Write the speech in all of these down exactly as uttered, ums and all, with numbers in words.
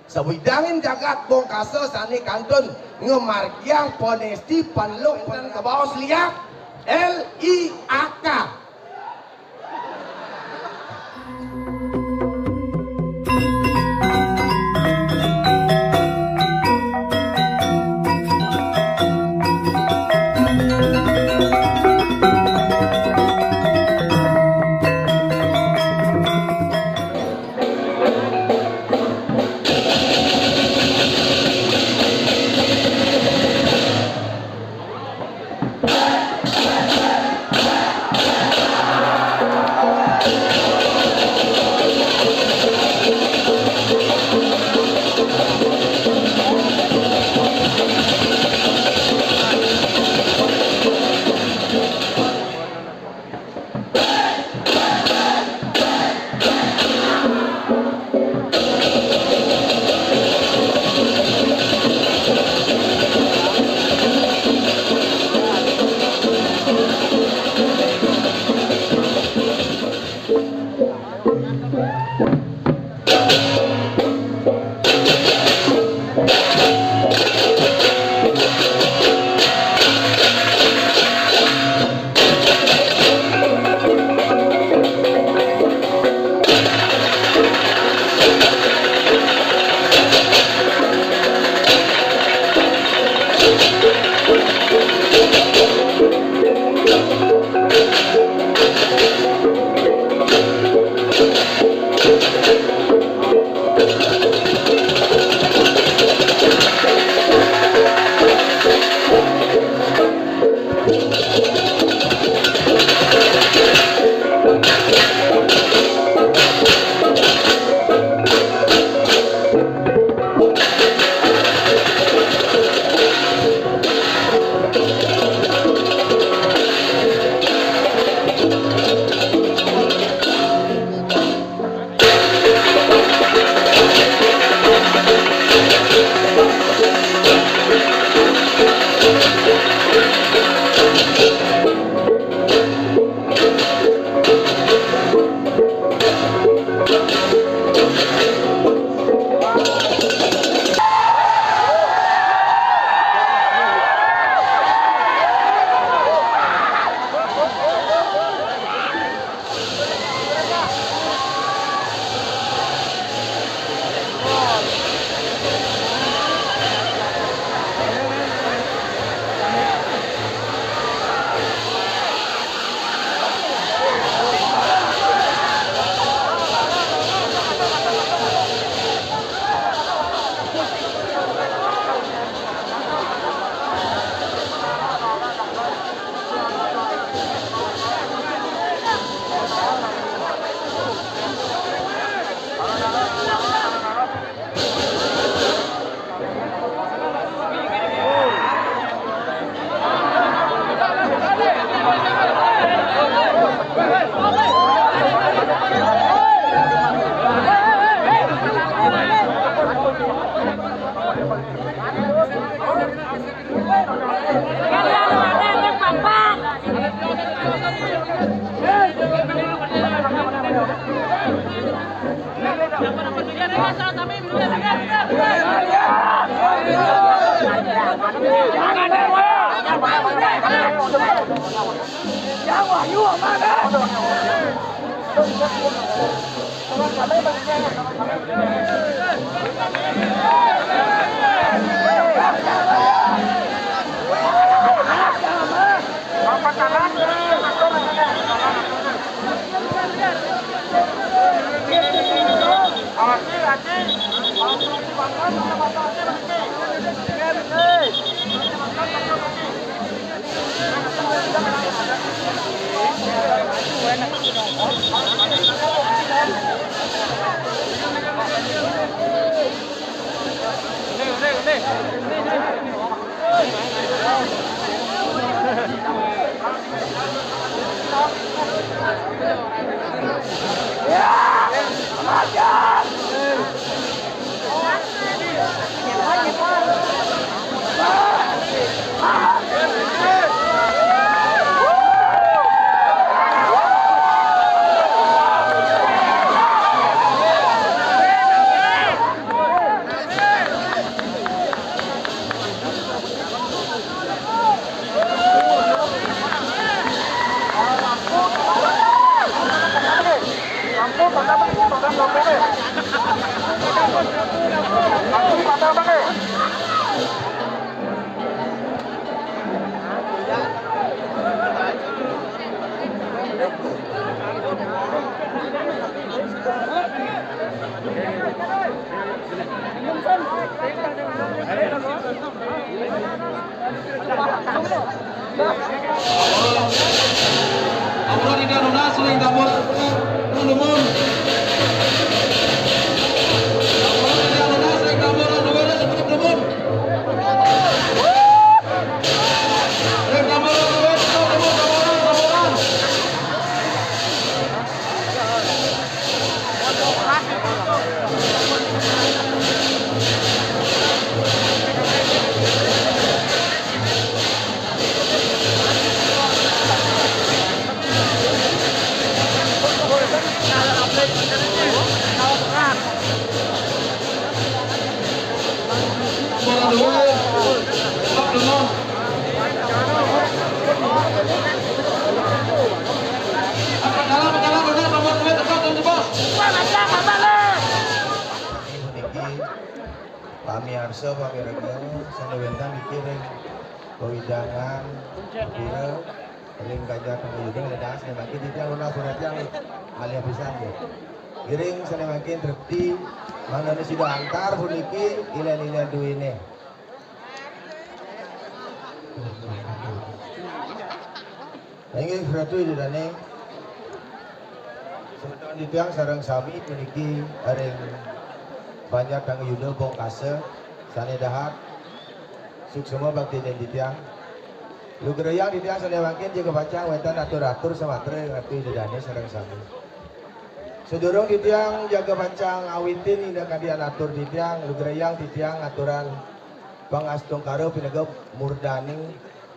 Sawidangin jagat Bongkasa sane kantun ngamargiang panesti panluk, wenten kabaos liak, L I A K. Ampun, tidak lunas, ring tambur, dumun. Ampun, tidak lunas, ring tambur, dumun, dumun. Ring tambur, dumun, dumun, tamburan, tamburan. Puniki pamiarsa, pamireng, sané wénten niki ring wewidangan pura, ring Ganjar Tangga Yuda, ledas sané mangkin titiang nunas, titiang malih pisan nggih. Ngiring sané mangkin trepti, mangdané sida antar puniki ilén-ilén duwiné. Inggih, Ratu Ida Dané. Semeton titiang sareng sami puniki ring Banjar Tangga Yuda Bongkasa sané dahat. Suksma bakti ring titiang. Lugrayang titiang sané mangkin jaga pacang wénten atur-atur samatra ring Ratu Ida Dané sareng sami. Sadurung titiang jaga pacang awitin indik kadi atur titiang, lugrayang titiang aturang pangastungkara pinaka murdaning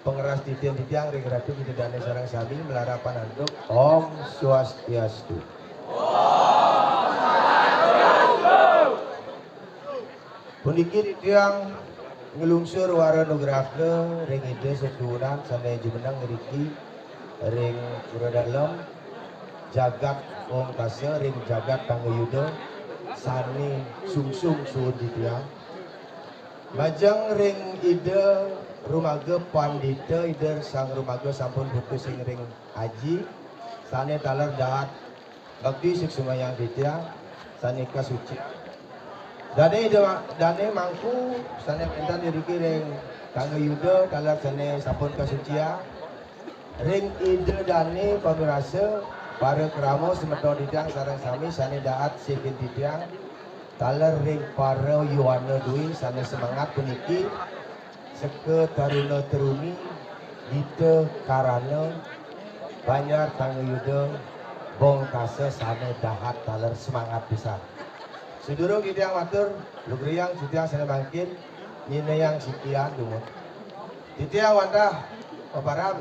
pangrastiti titiang ring Ratu Ida Dané sareng sami malarapan antuk Om Swastiastu. Puniki titiang nglungsur wara nugraha ring Ida Setuhunan sané jumeneng ngriki ring Pura Dalem, jagat Ongkasa, ring jagat Tangga Yuda sané sungsung suud titiang. Majeng ring Ida Rumaga Pandita, Ida Sang Rumaga sampun putus ring aji, sané taler dahat bakti suksmayang titiang sané kasuciang. Dané Ida, dané Mangku sané wénten iriki ring Tangga Yuda taler sané sampun kasuciang. Ring Ida dané pamirsa, para krama semeton titiang sareng sami sané dahat sihin titiang, taler ring para yowana dwi sané semangat puniki, seka taruna teruni, gita karana, Banjar Tangga Yuda, Bongkasa sané dahat taler semangat pisan. Sadurung titiang matur, lugrayang titiang sané mangkin, nyinayang sikian dumun. Titiang wantah paparan,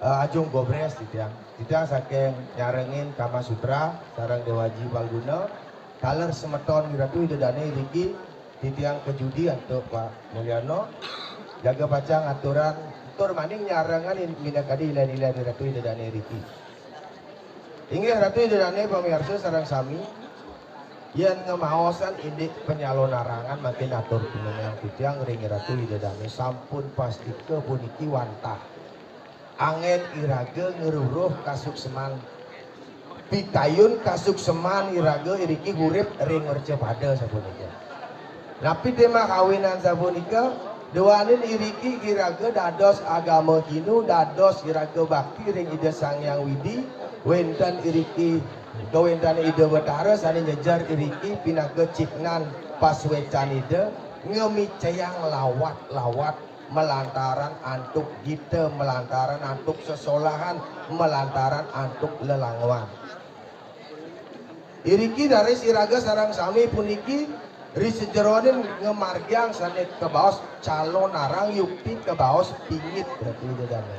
eh, Ajung Gobres titiang. Titiang saking nyarengin Kama Sutra sareng Déwa Aji Palguna, taler semeton Ratu Ida Dané iriki, titiang kajudi antuk Pak Mulyana, jaga pacang aturang tur maning nyarengan in-, minakadi ilén-ilén Ratu Ida Dané iriki. Inggih Ratu Ida Dané pamirsa sareng sami, yén ngamaosang indik panyalonarangan mangkin atur pinunas titiang ring Ratu Ida Dané sampun pastika puniki wantah. Anggén iraga ngruruh kasukseman, pitayun kasukseman iraga iriki urip ring mercapada sapunika. Napi té makawinan sapunika? Duaning iriki iraga dados agama Hindu, dados iraga bakti ring Ida Sang Hyang Widhi, wénten iriki kawéntenan Ida Betara sané nyejer iriki pinaka cihnan pasuécan Ida, ngamicayang lawat-lawat malantaran antuk gita, malantaran antuk sesolahan, malantaran antuk lelanguan. Iriki raris iraga sareng sami puniki ri sajeroning ngamargiang sané kabaos calonarang, yukti kabaos pingit, berarti Ida Dané.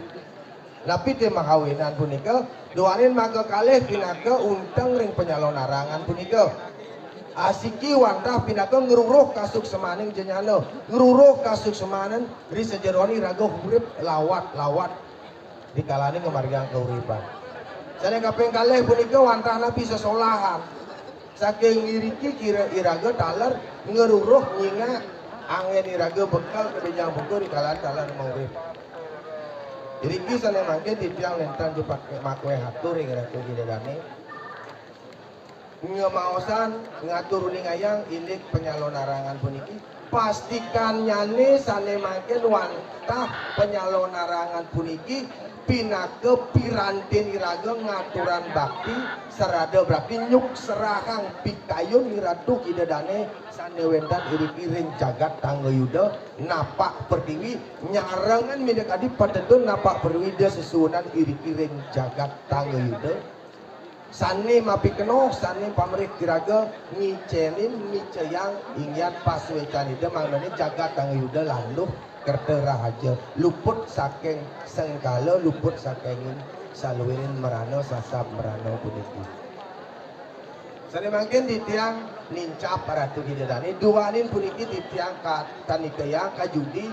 Napi té makawinan punika, duaning makakalih pinaka unteng ring panyalonarangan punika. Asiki wantah pinaka ngruruh kasuksemaning jnana, ngruruh kasuksemaning ri sajeroning raga urip lawat-lawat di kalaning ngamargiang kauripan. Sané kaping kalih punika wantah napi sesolahan. Saking iriki kira iraga taler ngruruh nyingak anggén iraga bekel kabénjang buka di kalaning taler maurip. Iriki sané mangkin titiang nénten jupake makué atur ring Ratu Ida Dané. Ngemaosan ngatur uning ayang indik panyalonarangan puniki. Pastikannyane sane mangkin wantah panyalonarangan puniki pinaka pirantin iraga ngaturang bakti, sarada bakti nyukserahang pikayun Ratu Ida Dane sane wenten iriki ring jagat Tanggayuda, napak pertiwi, nyarengan minakadi patedun napak pertiwi da sesuunan iriki ring jagat Tanggayuda. Sane mapikenoh, sane pamrih iraga ngicenin, ngicayang inggih pasuecan Ida, mangdane jagat Tanggayuda landuh kerta rahaja, luput saking sengkala, luput saking saluiring mrana, sasab mrana puniki. Sane mangkin titiang nincap Ratu Ida Dane, duaning puniki titiang katanikayang kajudi,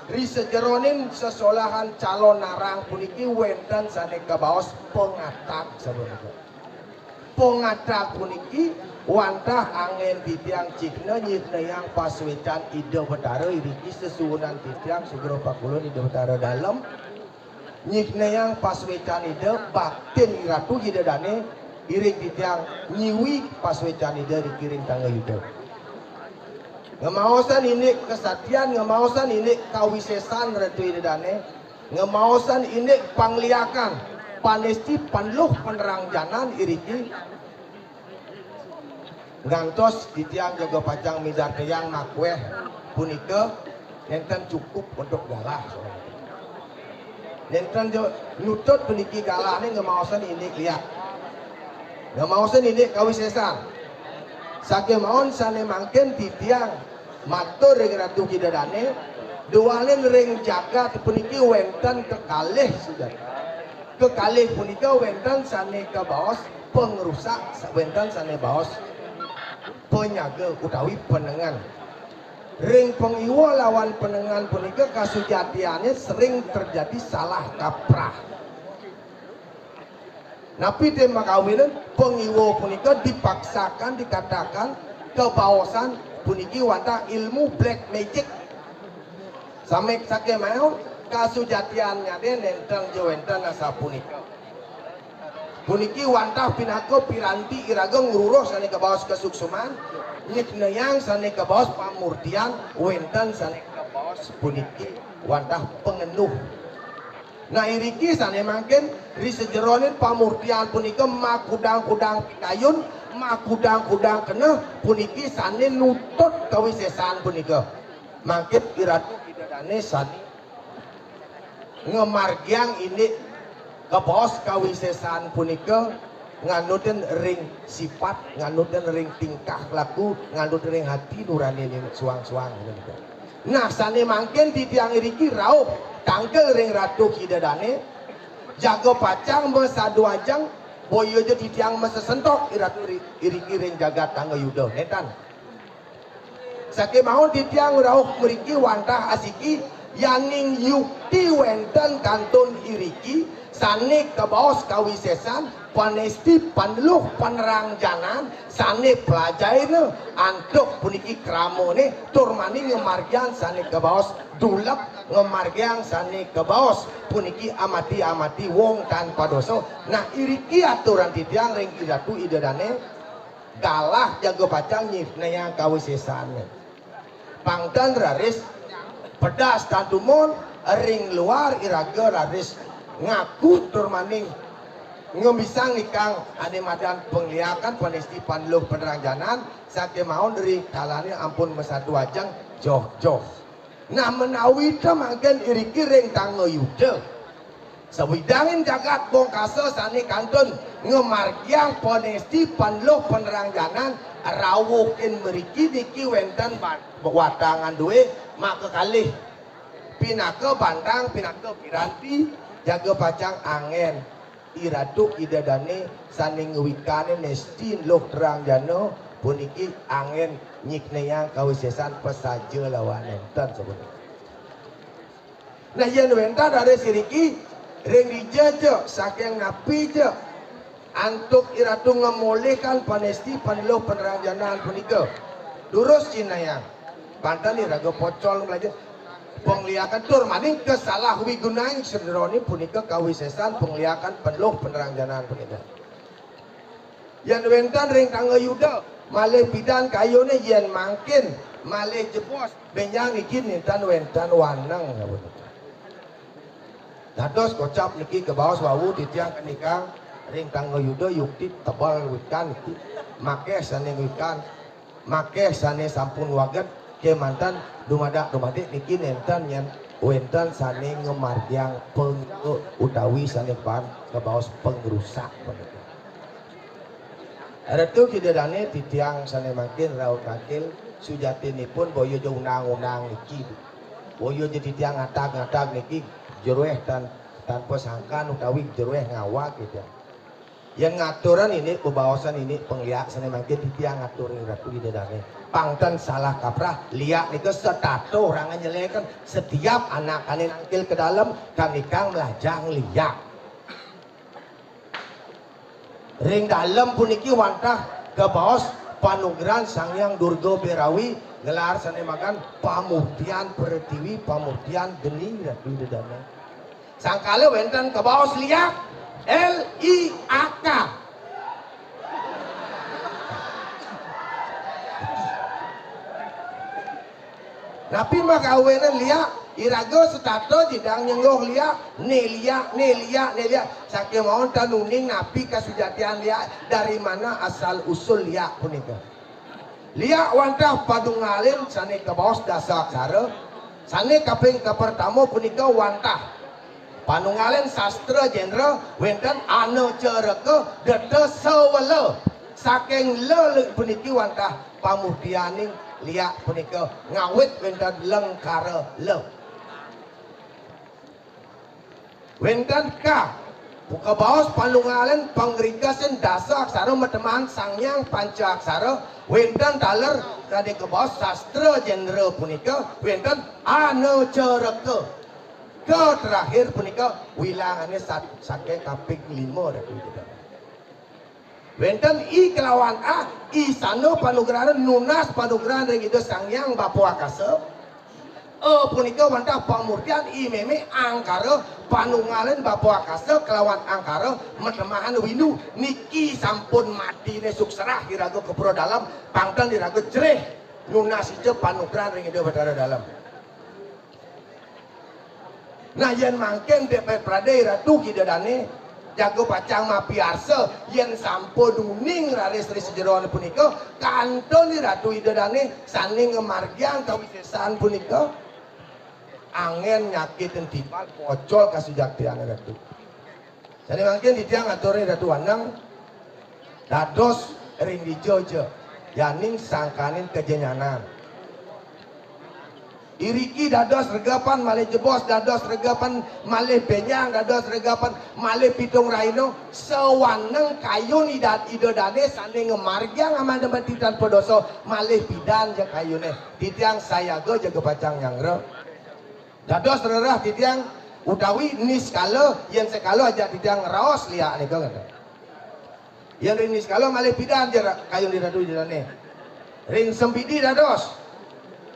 ri sajeroning sesolahan calonarang puniki wenten sane kabaos pangatag sapunika. Pangatag puniki wantah anggen titiang cihna nyihnayang pasuecan Ida Betara iriki sesuunan titiang sugra pakulun Ida Betara Dalem. Nyihnayang pasuecan Ida, baktin Ratu Ida Dane, iring titiang nyiwi pasuecan Ida iriki ring Tanggayuda. Ngemaosan indik kasaktian, ngemaosan indik kawisesan Ratu Ida Dane, ngemaosan indik pangliakan, panesti, paneluh, panerangjanan iriki. Ngantos titiang jaga pacang midartayang makueh punika nenten cukup untuk galah. Nenten ja nutut puniki galahne ngemaosan indik liak. Ngemaosan indik kawisesan. Sakémaon sané mangkin titiang matur ring Ratu Ida Dané, duaning ring jagat puniki wénten kekalih sujati. Kekalih punika wénten sané kabaos pangrusak, wénten sané baos panyaga utawi panengen. Ring pangiwa lawan panengen punika kasujatiané sering terjadi salah kaprah. Napi té makawinan pangiwa punika dipaksakan, dikatakan kabaosan puniki wantah ilmu black magic. Samé sakémaon kasujatiannyané nénten ja wénten asapunika. Puniki wantah pinaka piranti iraga ngruruh sané kabaos kasuksuman, nyiknayang sané kabaos pamurtian, wénten sané kabaos puniki wantah pangenduh. Nah, iriki sané mangkin ri sajeroning pamurtian punika makudang-kudang pikayun, makudang-kudang keneh puniki sané nutut kawisésan punika. Mangkin Iratu Ida Dané sané ngamargiang indik kabaos kawisésan punika nganutin ring sipat, nganutin ring tingkah laku, nganutin ring ati nuraniné suang-suang punika. Nah, sané mangkin titiang iriki rauh tangkil ring Ratu Ida Dané, jaga pacang masadu ajeng, boya ja titiang masesentok Iratu ri-, iriki ring jagat Tanggayuda. Nénten. Sakémaon titiang rauh mriki wantah asiki, yaning yukti wénten kantun iriki, sané kabaos kawisésan, panesti, paneluh, panerang janan, sané plajaina, antuk puniki kramané, tur mani ngamargiang sané kabaos duleg, ngamargiang sané kabaos puniki amati-amati wong tan padosa. Nah, iriki aturan titiang ring Iratu Ida Dané, galah jaga pacang nyiknayang kawisésané. Pangtan raris pedas tan tumon, ring luar iraga raris ngaku tur mani ngamisang ikang ané madan pangliakan, panesti, paneluh, panerang janan, sakémaon ri kalané ampun masadu ajeng, joh-joh. Nah, menawi ta mangkin iriki ring Tanggayuda. Sawidangin jagat Bongkasa sané kantun ngamargiang panesti, paneluh, panerang janan, rauhin mriki niki wénten wa-, watangan duwé makakalih. Pinaka bantang, pinaka piranti, jaga pacang anggén Iratu Ida Dané sané ngwikanin nesti, neluh, terang jana puniki anggén nyiknayang kawisésan pasaja lawan nénten sapunika. Nah, yén wénten raris iriki, ring dija ja, saking napi ja, antuk Iratu ngamolihkan panesti, paneluh, panerang janan punika. Durus cinayang. Pantali raga pocol nglaja. Pangliakan tur maning kasalahwigunaing sajeroning punika kawisésan pangliakan, paneluh, panerang janan punika. Yén wénten ring tangga Yuda, malih pidan kayuné, yén mangkin malih jebos, bénjang niki nénten wénten waneng. Dados kocap niki kabaos wau titiang kanikang ring tangga Yuda, yukti tebel wikan niki, makéh sané wikan, makéh sané sampun wagéd, kémanten dumadak-dumadik niki nénten yén wénten sané ngamargiang pang utawi sané pan kabaos pangrusak punika. Ratu Ida Dané, titiang sané mangkin rauh tangkil, sujatinipun boya ja undang-undang niki. Boya ja titiang ngatag-ngatag niki, jeruih tan-, tanpa sangkan utawi jeruih ngawag gitu. Yén ngaturan ini, bebaosan ini, pangliak sané mangkin titiang ngatur ring Ratu Ida Dané. Pang ten salah kaprah, liak nika setata orang nyelehkan setiap anakané nangkil ke dalem, kanikang melajah liak. Ring dalem puniki wantah kabaos panugrahan Sang Hyang Durga Berawi, gelar sané magan pamurtian pretiwi, pamurtian geni, Ratu Ida Dané. Sangkala wénten kabaos liak, L I A K. Napi makawénan liak? Iraga setata jidang nyengguh liak, né liak, né liak, né liak. Sakémaon tan uning napi kasujatian liak, dari mana asal usul liak punika. Liak wantah panunggalin sané kabaos dasa aksara. Sané kaping kapertama punika wantah panunggalin sastra genre, wénten anacaraka, deta sawela. Saking le puniki wantah pamurtianing liak punika ngawit wénten lengkara le. Wénten ka, kabaos panunggalin pangringkesin dasa aksara matemahan Sang Hyang Panca Aksara, wénten taler sané kabaos sastra genre punika, wénten anacaraka. Ka terakhir punika wilangané sat-, saking kaping lima, Ratu Ida Dané. Wénten I kelawan A, isana panugrahan, nunas panugrahan ring Ida Sang Hyang Bapa Akasa. A punika wantah pamurtian, I mémé angkara, panunggalin Bapa Akasa kelawan angkara matemahan windu. Niki sampun matiné sukserah iraga ka pura dalem, pang ten iraga jerih nunas ica panugrahan ring Ida Batara Dalem. Nah, yén mangkin Dék Pradé Ratu Ida Dané, jaga pacang mapiarsa, yén sampun uning raris ring sajeroné punika, kantun Ratu Ida Dané sané ngamargiang kawisésan punika, anggén nyakitin timpal, pocol kasujaktiané Ratu. Sané mangkin titiang atur ring Ratu Waneng, dados ring dija ja, yaning sangkaning kajenyanan. Iriki dados regepan malih jebos, dados regepan malih bénjang, dados regepan malih pitung rahina, sawaneng kayun Ida, Ida Dané sané ngamargiang amanda mati tanpa dosa, malih pidan ja kayuné. Titiang sayaga jaga pacang nyanggra. Dados rereh titiang utawi niskala, yén sekala ajak titiang ngraos liak nika, kata. Yén ring niskala malih pidan ja ra-, kayun Ratu Ida Dané. Ring sempidi dados.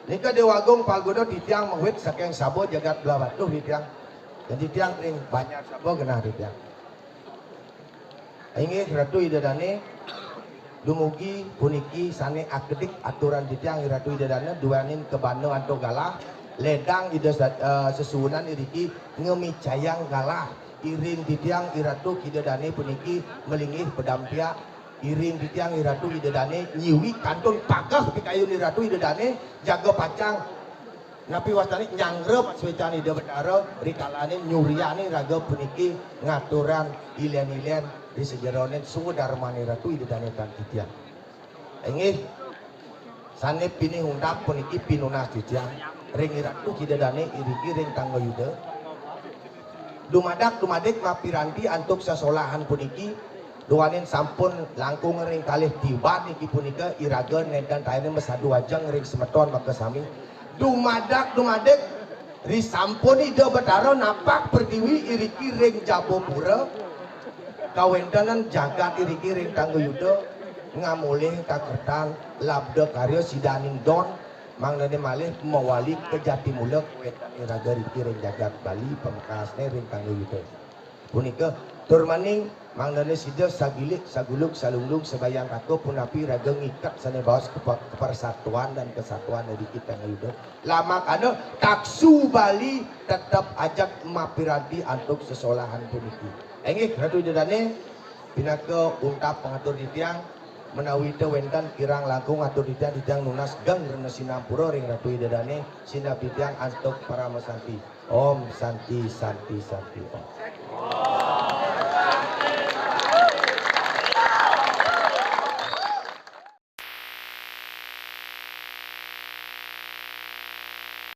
Nika Déwa Agung Palguna titiang mawit saking Saba jagat Blahbatuh titiang. Yén titiang ring Banjar Saba genah titiang. Inggih Ratu Ida Dané, dumugi puniki sané akedik aturan titiang, Ratu Ida Dané, duaning kebana antuk galah, ledang Ida sa-, eh, sesuunan iriki ngamicayang galah. Iring titiang, Ratu Ida Dané puniki malinggih padampiak. Iring titiang, Ratu Ida Dané, nyiwi kantun pageh pikayun Ratu Ida Dané, jaga pacang napi wastané nyanggra pasuécan Ida Betara, rikalané nyurianing raga puniki ngaturang ilén-ilén ring sajeroning swadarmané Ratu Ida Dané tan titiang. Inggih, sané pinih undap puniki pinunas titiang ring Ratu Ida Dané iriki ring tangga Yuda. Dumadak dumadik mapiranti antuk sesolahan puniki, duaning sampun langkung ring kalih tiban niki punika, iraga nénten taéné masadu ajeng ring semeton makasami. Dumadak dumadik risampun Ida Betara napak pertiwi iriki ring Jabapura, kawéntenan jagat iriki ring tangga Yuda ngamolih kakertan labda karya sidaning don, mangdané malih mawali ka jati mula kawéntenan iraga riki ring jagat Bali, pamekasné ring tangga Yuda. Punika tur maning mangdane sida sagilik, saguluk, salunglung, sabayang kaka punapi raga ngiket sane baos kepa-, kepersatuan dan kesatuan dari kita ngayuda. Lamakana taksu Bali tetep ajak mapiranti antuk sesolahan puniki. Inggih, Ratu Ida Dane, pinaka untap pangatur titiang, menawi ta wenten kirang langkung atur titiang, titiang nunas geng rena sinampura ring Ratu Ida Dane, sinab titiang antuk parama santi. Om Santi, Santi, Santi, Om.